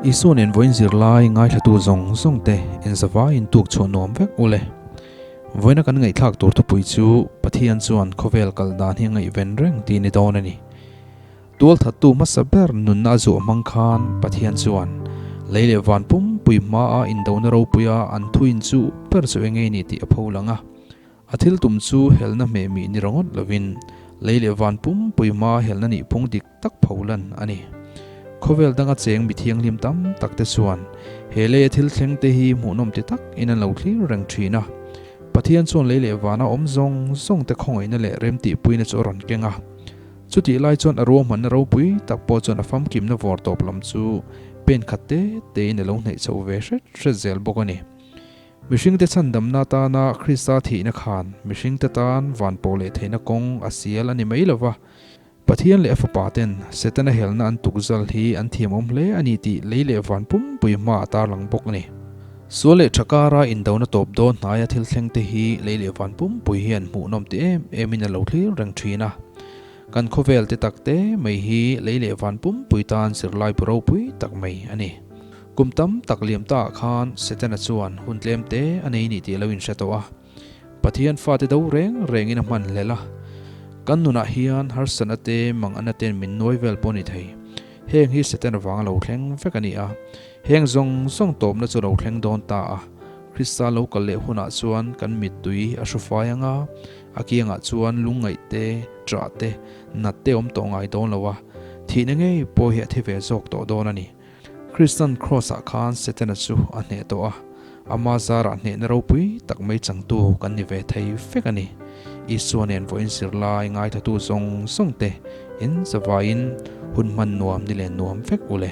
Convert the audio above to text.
Isua nen vawiin zirlai ngaithlatu zawng zawng te inzavaiin tuk chhuah nuam vek u le. Vawiina kan ngaihthlak tur thupui chu Pathian chuan khawvel kal dan hi a ngaihven reng tih ni dawn a ni. Tualthattu hmasa ber nunna a zuah hmang khan Pathian chuan lei leh van pumpui hmaa indona ropuia an thuin chu ber chu eng nge ni tih a pho lang a. A thil tum chu helna hmehmih ni ringawt lovin lei leh van pumpui hmaa helna nihphung dik tak pholan a ni. Khawvel danga cheng mi thianghlim tam tak te chuan he leia thil thleng te hi hmuhnawm ti tak in an lo thlir reng thin a. Pathian chuan lei leh vana awm zawng zawng te khawngaihna leh remtihpuina chu a rawn keng a. Chutih lai chuan a ruahmanna ropui tak pawh chuan a famkimna vawr tawp lam chu pen khat te tein a lo hnaih chho ve hret hret zel bawk a ni. Mihringte chhandamna atana Krista thihna khan mihringte tan van pawh leh theihna kawng a sial a ni mai lo va, Pathian leh a fapa ten Setana helna an tukzal hi an thiamawm hle a ni tih lei leh van pumpui hma a tarlang bawk a ni. Sual leh tha kara indona tawp dawn hnaia thil thleng te hi lei leh van pumpui hian hmuhnawm ti em em in a lo thlir reng thin a. Kan khawvel te tak te mai hi lei leh van pumpui tan zirlai bu ropui tak mai a ni. Kum tam tak liam ta ah khan Setana chuan hun tlem te a nei ni tih a lo inhre tawh a. Pathian fate do reng rengin a hman hlel a. Kan nunah hian harsatna te, manganna ten min nuai vel pawh a ni thei. Heng hi Satan vanga lo thleng vek a ni a. Heng zawng zawng tawpna chu lo thleng dawn ta a. Krista lo kal leh hunah chuan kan mittui a hru fai ang a, a kiangah chuan lungngaih te, ṭah te, nat te awm tawh ngai dawn lo a. Thihna ngei pawh hi a thi ve zawk tawh dawn a ni. Kristan Kraws-ah khan Setana chu a hneh tawh a, ama zarah hnehna ropui tak mai changtu kan ni ve thei vek a ni. Isua nen vawiin zirlai ngaithatu zawng zawng te in zavaiin hun hman nuam ni leh nuam vek u le.